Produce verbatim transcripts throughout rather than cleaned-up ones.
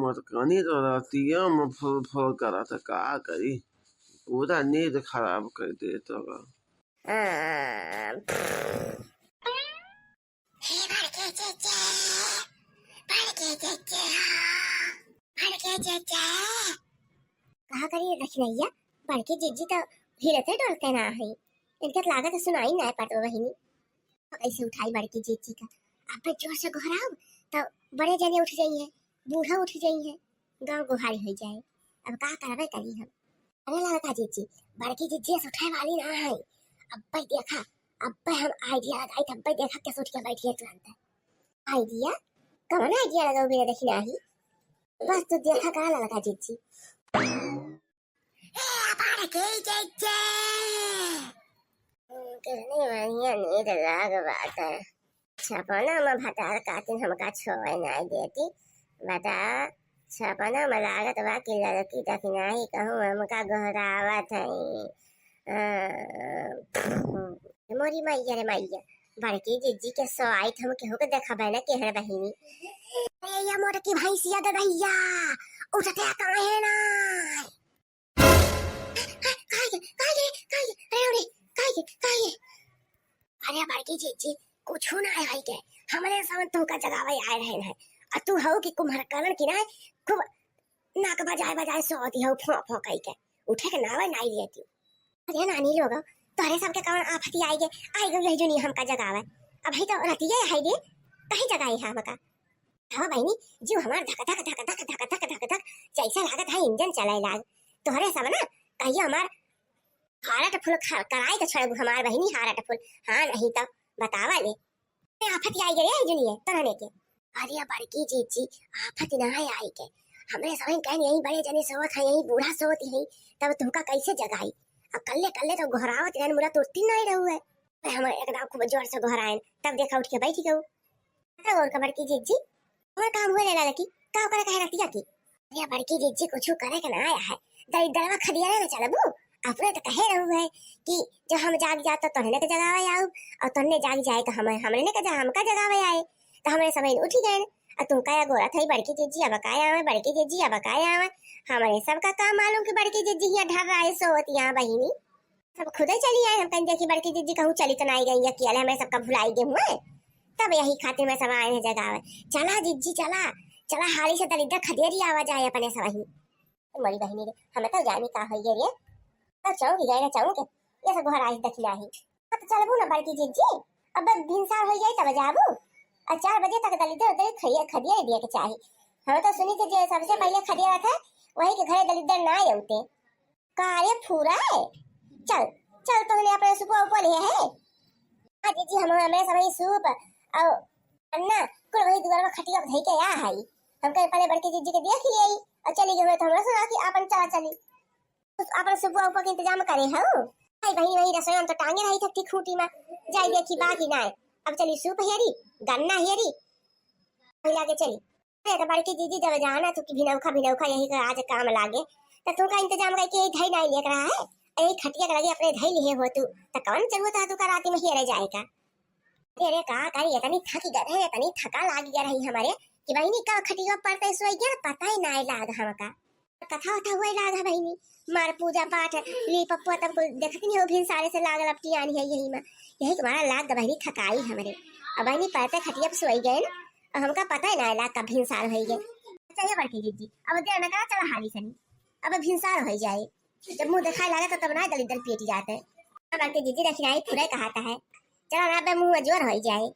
पटकनी तो रातिया में फुर फुर करत, का करी, पूरा नींद खराब कर देत बा। हे बड़के चेचे, बड़के चेचे, बड़के चेचे। कहा करी दखिनैया, बड़की जिज्जी तो हिलते डोलते ना है, इनके लागत सुनाई ना पड़त बहिनी। कैसे उठाई बड़की जिज्जी का? अब जोर से गोहराओ तो बड़े जने उठ जाइए, बूढ़ा उठ जाइए, गाँव गोहारी हो जाए। अब का करबे करी हम? अरे लड़का जिज्जी, बड़की जिज्जी से उठाए वाली ना है। अब्बे देखा, अब्बे हम idea लगाई, अब्बे देखा कैसे उठ के बैठी है तुरंत। Idea? कौन idea लगाओ मेरे देखी नाही? बस तू देखा करा लड़का जिज्जी। ए, बड़की जिज्जी। हम्म, कितनी बढ़िया नींद लाग बाटे। सपना में भतार कातिन हमका छोए नाई देती। बता, सपना में लागत बा कि लड़की दखिनाही कहूँ हमका गोहरावत है। अ, मोरी मैया रे मैया, बड़की जिज्जी के सोआई हम केहू के देखबे न केहर बहिनी। अरे या मोटकी भैंसिया दे दैया, उठते काहे ना? काहे के, काहे के, काहे के, अरे, अरे, काहे के, काहे के? अरे, बड़की जिज्जी, कुछु ना आए भाई के, हमरे समन तुहका जगावे आए रहे हैं। आ तू हऊ कि कुम्हरकरण की ना, खूब नाक बजाए बजाए सोती हऊ, फों फों कई के। उठे के नावे नाई लेती। अरे नानी लोग, तोहरे सबके कौन आफती आई गे, आई गई यही जुनी हमका जगावे। अबही तो रतिये है दे, कहीं जगाई है हमका। हाँ बहिनी, जीव हमार धक धक, धक धक, धक धक, धक धक, जैसे लागत है इंजन चले लाग। तोहरे सब ना, कहियो हमार heart full ख-, कराई के छोड़बू हमार बहिनी, heart full। हाँ, नहीं तो बतावा ले। ए, आफत आई गए है जुनिये, तोहने के। अरे बड़की जीजी, आफत ना है आई के। हमरे सब कहेन यही बड़े जने सोवत है, यही बूढ़ा सोवत है, तब तुमका कैसे जगाई? अब कल्ले कल्ले तो गोहरावत रहन, मुरा तुरती नहीं रहू है। हम एकदम खूब जोर से गोहराएन, तब देखा उठ के बैठ गऊ। का और का बड़की जिज्जी? और काम हुए लेला लकी, का ओकरा कहे रतिया की? अरे बड़की जिज्जी, कुछु करे के ना आया है, दरिद्रवा खदिया ना चलबू, अपने तो कहे रहू है कि जब हम जाग जात तो तोहने के जगावे आऊ, और तोहने जाग जाए तो हम, हमने के जा, हमका जगावे आए, तो हमरे समय उठ गए। और तू का गोरा थई बड़की जिज्जी, अब का आवे बड़की जिज्जी, अब का आवे? हमरे सबका का मालूम कि बड़की जिज्जी यहाँ ढर रहा है सोवत यहाँ बहिनी। सब खुदे चली आए, हम कहीं देखी बड़की जिज्जी कहूँ चली तो नाई गई, अकेले हमें सबका भुलाई गए हुए, तब यही खातिर मैं सब आए हैं जगावे। चला जिज्जी चला, चला हाली से दलिद्दर खदेरी आवा जाए अपने सब ही। मोरी बहिनी रे, हमें तो जानी का होई गए रे, तो चौंक गए रे चौंक, ये सब घर आई दखिला ही। अब तो चलबू ना बड़की जिज्जी, अब भिनसार हो जाए तब जाबू, और चार बजे तक दलिद्दर उधर खदिया खदिया दिए के चाही। हम तो सुनी थे जे सबसे पहले खदिया रहता है, वही के घरे दलिद्दर ना आते। का रे फूरा है? चल, चल तोहने अपने सुपुआ उपवा लिहे है। हाँ जीजी, हम हमरे सबही सूप और अन्ना कुल वही दुआर में खटिया धई के आ हई। हम कहे पहले बड़की जीजी के देख लिये और चली गई, तो हमरा सुना कि आपन चला चली। उस आपन सुपुआ उपवा के इंतजाम करे हऊ। आई वही वही रसोई में तो टांगे रही थी खूंटी में, जाई देखी बा कि नाय। अब चली सूप हेरी, गन्ना हेरी, मिला के चली। अरे तो बड़की जीजी जब जाना तू कि भिनौखा भिनौखा यही का आज काम लागे, तो तू का इंतजाम करके यही धई नाई लेकर रहा है, यही खटिया के लगे अपने धई लिए हो तू, तो कौन जरूरत है तू का राती में हेरे जाए का? अरे का करी, इतनी थकी गए रहे, इतनी थका लाग गया रही हमारे कि बहिनी का खटिया पर ते सोई गया, पता ही नाई लाग हमका। कथा उथा हुए लाग है बहिनी, मार पूजा पाठ, लीप पोतब कुल देखत नहीं हो, भिनसारे से लागल अब टियानी है यही में, यही के मारा लाग बहिनी थकाई हमरे। अब बहिनी परते खटिया पे सोई गए ना, अब हमका पता ही ना लाग कब भिनसार होई गए। अच्छा ये बड़की जीजी, अब देर न करा, चला हाली सनी, अब भिनसार होई जाए, जब मुँह दिखाए लागे तो तब ना दलिद्दर पेटी जाते। अब बड़की जीजी दखिनाही पूरा कहता है, चला ना बे मुँह जोर होई जाए।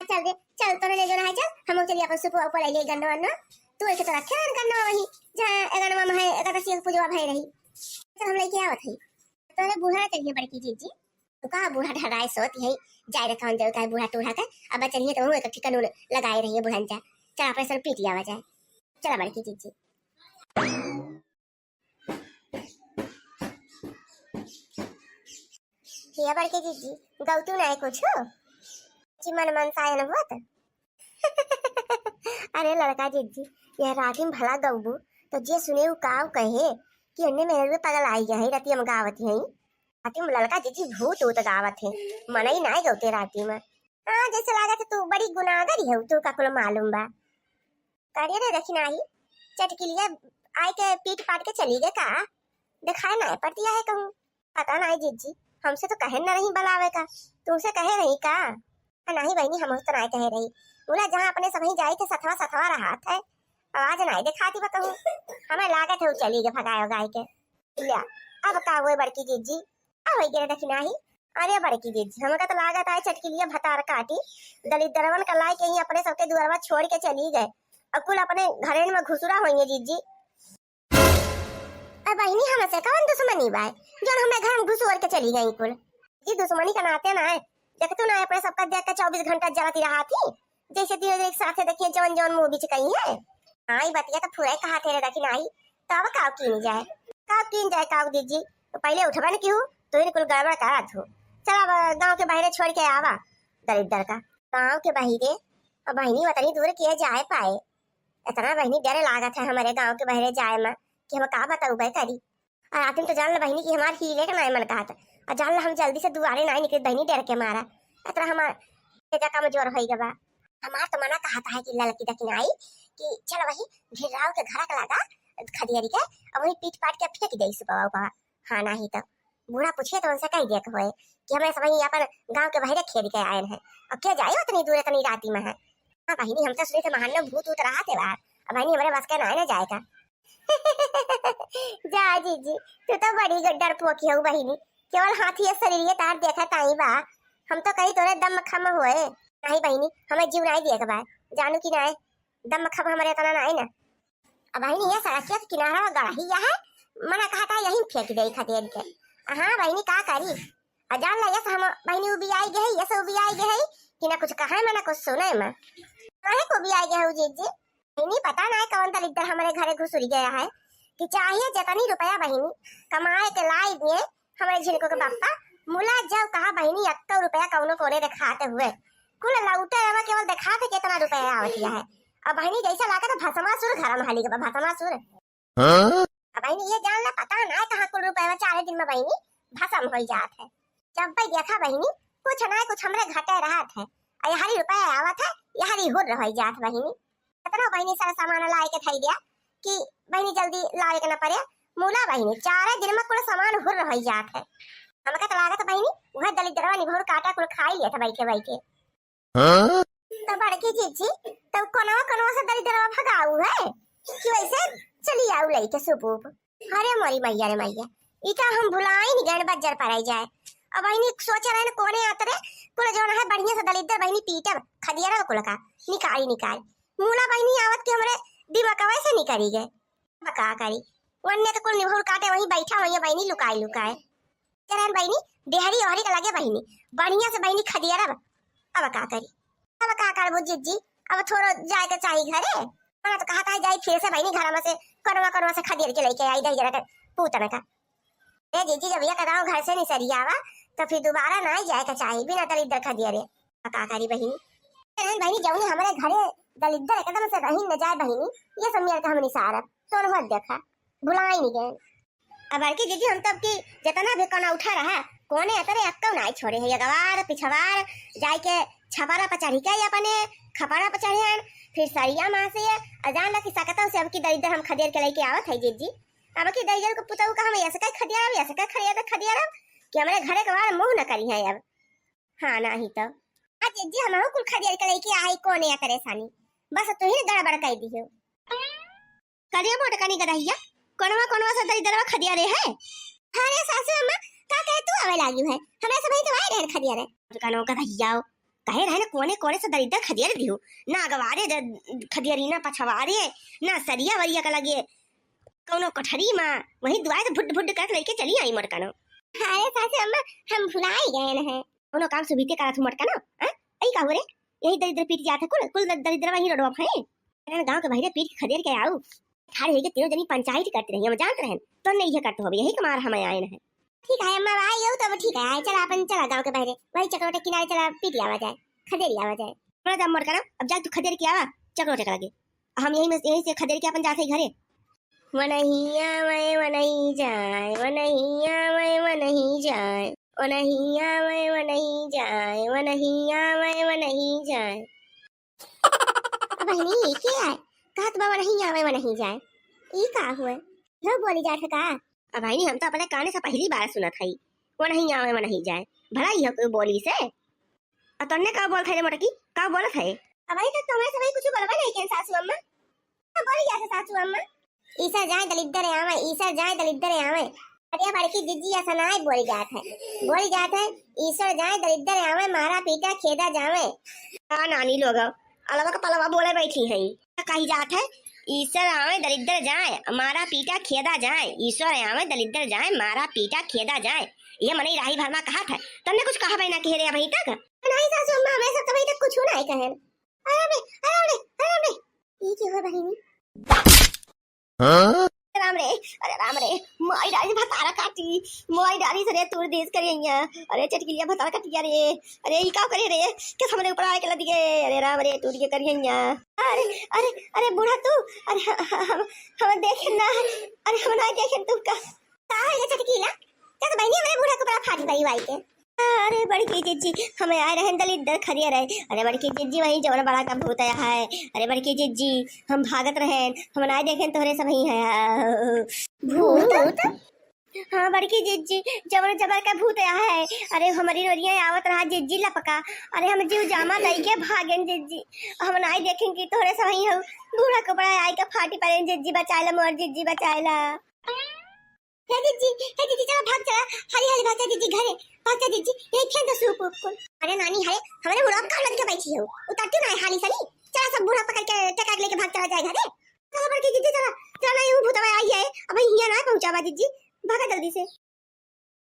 चल रे, चल, तोरे ले जाना है, चल, हम लोग चलिए अपन सुपुआ ऊपर ले लिए गन्ना वन्ना। तू एक तो रखे रहन गन्ना वही, जहाँ एगनवा में है, एकादशी के पूजवा भय रही। चल, हम लेके आवत हई। तोरे बूढ़ा चलिए बड़की जीजी। तू कहा बूढ़ा ढराए सोत है, जाए रे कौन देवता है बूढ़ा टूढ़ा के, अब चलिए तो एक ठिका नून लगाए रहिए बुढ़न जा। चल, अपन सब पीट आवा जाए। चला बड़की जीजी। हिया बड़की जीजी, गौतू नाय कुछ? जी मन मन सायन होत। अरे लड़का जीजी, यह राती में भला गौबू, तो जे सुने उ काव कहे कि अन्ने मेरे में पगल आई गए है, रतिया में गावत है। राती में लड़का जीजी भूत ऊत गावत है, मनई नाय गौते राती में। हाँ, जैसे लागत है तू बड़ी गुनागर ही है, तू का कुल मालूम बा। करिए रे दखिनाही, चटकिलिया आए के पीट पाट के चली गए का? दिखाई नाहीं पड़ती है कहूँ। पता नाहीं जिज्जी, हमसे तो कहे ना रही बलावे का, तुमसे कहे रही का? आ, नाहीं बहिनी, हम तो नाहीं कहे रही। बोला जहाँ अपने सबही जाई थे सथवा सथवा रहा थे, आवाज नाहीं दिखाती बा कहूँ। हमें लागत है वो चली गए भगाए उगाए के। लिया, अब का हुए बड़की जिज्जी? आ होई गिरे देखी नाही। अरे बड़की जिज्जी, हमका तो लागत आए चटकिलिया भतार काटी, दलिद्रवन का लाई के ही अपने सबके दुआरवा छोड़ के चली गए। अब कुल अपने घरेन में घुसुरा होइए जिज्जी। अब बहिनी, हमसे कवन दुश्मनी बाय, जौन हमें घर में घुसुर के चली गई कुल? जी दुश्मनी का नाते ना है, देखतू ना अपने सबका देख के चौबीस घंटा जलती रहा थी, जैसे तीनों एक साथे देखिए जौन जौन मुँह बिच कही है। हाँ, ई बतिया तो पूरा कहा थे रे देखी नाही, तो अब काव कीन जाए, काव कीन जाए, काव दीजी, तो पहले उठबा न क्यों, तो ही कुल गड़बड़ करत हो। चल अब गाँव के बाहरे छोड़ के आवा दलिद्दर का। गाँव के बाहरे? अब बहिनी उतनी दूर किए जाए पाए, इतना बहिनी डरे लागत है हमारे गाँव के बाहरे जाए में कि हम का बताऊ बे करी। और आतिन तो जान ल बहिनी कि हमार हिले के नाय मन कहत, और जान ल हम जल्दी से दुआरे नाय निकलत बहिनी डर के मारा। इतना हमार तेजा कमजोर होई गवा। हमार तो मना कहत है कि ललकी दखिनाई कि चल वही घिर्राव के घरा के लगा खदियरी के, और वही पीट पाट के फेंक दे सुबह उपा। हाँ नाही तो बूढ़ा पूछे तो उनसे कह दिया होए कि हमें सब अपन गाँव के बाहरे खेद के आए हैं, और क्या जाए उतनी दूर इतनी राती में है। हाँ बहिनी, हम तो सुनी थे महान भूत उत रहा थे बाहर, अब बहिनी हमारे बस के नाय ना जाए का। जा जीजी, तू तो बड़ी ग-, डरपोकी हो बहिनी, केवल हाथी या शरीर ये तार देखा ताई बा, हम तो कही तोरे दम खम होए। नहीं बहिनी, हमें जीव नहीं दिए के बा, जानू कि नहीं, दम खम हमारे इतना नहीं ना। अब बहिनी ये सड़किया के किनारा गड़ही या है, मना कहा था यहीं फेंक दे खदेड़ के। हाँ बहिनी का करी, आ जान ला यस हम बहिनी उबियाई गए, यस उबियाई गए कि ना कुछ कहे में ना कुछ सुने में। काहे को उबियाई गए हो जीजी? इन्हीं पता ना है कौन दलिद्दर हमारे घरे घुसुरी गया है कि चाहिए जितनी रुपया बहिनी कमाए के लाई दिए हमारे झिनको के पापा, मुला जाओ कहा बहिनी अक्को रुपया कौनो कोने दिखाते हुए कुल लौटे रवा केवल दिखाते कितना रुपया आवत है। अब बहिनी जैसा लागे तो भसमासुर घर में हाली के बा, भसमासुर। हाँ? अब बहिनी ये जान ला पता ना है कहाँ कुल रुपया चारे दिन में बहिनी भसम हो जात है। जब भाई देखा बहिनी कुछ ना कुछ हमरे घटे रहत है, और यहरी रुपया आवत है, यहरी हुर हो जात बहिनी। इतना बहिनी सारा सामान लाए के धई दिया कि बहिनी जल्दी लाए के न पड़े, मुला बहिनी चारे दिन में कुल सामान हुर हो जात है। हमका तो लागत बहिनी वह दलिद्रवा निभौर काटा कुल खाई लिया था बैठे बैठे। हाँ? तो बड़की जीजी, तो कोनवा कोनवा से दलिद्रवा भगाऊ है कि वैसे चली आऊ लइके सुपूप? अरे मोरी मैया रे मैया, ई तो हम भुलाई नहीं गए, बज्जर पर आई जाए। अब बहिनी सोचे रहे न कोने आत रे, कुल जौन है बढ़िया से दलिद्दर बहिनी पीटब, खदियारा कुल का निकाली निकाल। मूला बहिनी आवत के हमरे दिमागवा से निकली गए। अब का करी, वन्ने तो कुल निभौर काटे वहीं बैठा हुई है बहिनी लुकाए लुकाए। चरण बहिनी, डेहरी ओहरी के लगे बहिनी, बढ़िया से बहिनी खदियारब। अब का करी, अब का करबू जिज्जी, अब थोड़ो जाए के चाही घरे। मना तो कहत है जाई फिर से बहिनी घर में से कोनवा कोनवा से खदियर के लेके आई दही जरा के पूतन का। ए जिज्जी, जब एक गाँव घर से निसरियावा तो फिर दोबारा ना जाए के चाही बिना दलिद्दर खदियरे। अब का करी बहिनी? चरण बहिनी, जौनी हमरे घरे दलिद्दर एकदम से रही न जाए बहिनी, ये सब मेरे का हम निसारब। तो मत देखा, भुलाई नहीं गए। अब बड़की जीजी, हम तब की जितना भी कौन उठा रहा, कोने अतरे अक्कौ नाई छोड़े है। अगवार, पिछवार, जाए के छपरा पर चढ़ी के अपने खपरा पर चढ़े हैं, फिर सरिया माँ से ये अजान ला कि सकतौ से अब की दलिद्दर हम खदेड़ के लेके आवत है जीजी। अब की दलिद्दर को पुतऊ का हम ऐसे का खदियारब, ऐसे का खदियार, खदियारब कि हमरे घरे के बाहर मुँह न करी है अब। हाँ, नाही तो। आ जीजी, हमहू कुल खदियार के लेके आई कोने अतरे सानी, बस तू ही गड़बड़ कर दियो। करिया मोटकनी गदहिया, कोनवा कोनवा से दलिद्दरवा खदियारे है? अरे सासू अम्मा, का कहे तू आवे लागी है? हमरा सब ही तो आए रहन खदियारे। मोटकनो गदहिया, कहे रहे न कोने कोने से दलिद्दर खदियारे दियो, ना अगवारे द-, खदियारी, ना पछवारे, ना सरिया वरिया का लगे, कौनो कोठरी मा, वही दुआरे से भुड्ड भुड्ड करत लइके चली आई मोटकनो। अरे सासू अम्मा, हम भुलाई गए न हैं। कौनो काम सुबीते करत हूँ मोटकनो, हाँ? ऐ का हो रे? यही दलिद्दर पीट जात है कुल, कुल दलिद्दर वही रोडवा पे। अरे गाँव के बाहरे पीट के खदेड़ के आऊ। ठाड़ होइके तीनों जनी पंचायत करते रही, हम जानत रहन। तो नहीं ये करते हो, यही कमार हम आए हैं। ठीक है अम्मा, आई हो तब ठीक है, आए चला अपन चला गाँव के बाहरे, वही चकरोटे किनारे चला पीट आवा जाए, खदेड़ आवा जाए। बोला जा मोटकनो, अब जा तू खदेड़ के आवा, चकरोटे के लगे। हम यही में, यही से खदेड़ के अपन जाते ही घरे। वनहिया वै वनही जाए, वनहिया वै वनही जाए, वनहिया वै वनही जाए, वनहिया वै वनही जाए। बहिनी, ये क्या है? कहत बा, "वो नहीं आवे, वो नहीं जाए।" ई का हुए? हो बोली जात है का? अब भाई, हम तो अपने काने से पहली बार सुनत हई, "वो नहीं आवे, वो नहीं जाए।" भला ई हो कोई बोली से? अ तन्ने का बोलत है रे मोटकी? का बोलत है? अब भाई, तो तुम्हें से भाई कुछ बोलबे नहीं के सासू अम्मा। तो बोली जात है सासू अम्मा, "ईसर जाए दलिद्दर आवे, ईसर जाए दलिद्दर आवे।" अरे बड़की जिज्जी, ऐसा ना है बोली जात है, बोली जात है, "ईसर जाए दलिद्दर आवे, मारा पीटा खेदा जावे।" का नानी लोग अलवा का पलवा बोले बैठी हैं। कही जात है, "ईसर आवे दलिद्दर जाए, मारा पीटा खेदा जाए, ईसर आवे दलिद्दर जाए, मारा पीटा खेदा जाए।" ये मनई राही भर मा कहत है, तन्ने कुछ कहबे ना कहे रे अबहीं तक। नहीं सासू अम्मा, हमें सब तो अबहीं तक कुछ ना है कहन। अरे रे, अरे रे, अरे रे, ये की हो बहिनी? हाँ? राम रे, अरे राम रे, माई डारी भतारा काटी, माई डारी से रे तूर देश करिया। अरे चटकिलिया भतारा कटिया रे, अरे ई का करे रे, किस हमरे ऊपर आए के लदिए, अरे राम रे तूर के करिया। अरे, अरे, अरे बूढ़ा तू, अरे ह-, ह-, हम, हम देखे ना, अरे हम ना देखे तू का। का है ये चटकीला? क्या तो बहनी हमरे बूढ़ा के ऊपर फाटी पड़ी हुआ के। अरे बड़की जिज्जी, हम आए रहन दलिद्दर खदिया रहे। अरे बड़की जिज्जी, वही जवन बड़ा का भूत आया है। अरे बड़की जिज्जी, हम भागत रहन, हम ना देखेन तोहरे सब ही है। भूत? हाँ बड़की जिज्जी, जवन जबर का भूत आया है। अरे हमरी नोरिया आवत रहा जिज्जी लपका। अरे हम जीव जामा दई के भागेन जिज्जी, हम ना देखेन कि तोहरे सब ही हो। बूढ़ा को बड़ा आई के फाटी पड़ेन जिज्जी, बचाइला मोर जिज्जी, बचाइला। हे जिज्जी, हे जिज्जी, चला भाग चला, हाली हाली भाग जा जिज्जी घरे, भाग जा जिज्जी, यही फेंक दे सूप वूप कुल। अरे नानी, हरे, हमरे बुढ़वा का लग के बैठी हो, उतरती ना है हाली सनी, चला सब बूढ़ा पकड़ के टेका के लेके भाग चला जाए घरे। चला बड़की जिज्जी, चला, चला ना, ये भूतवा आई है, अब हिया ना पहुंचावा जिज्जी, भागा जल्दी से।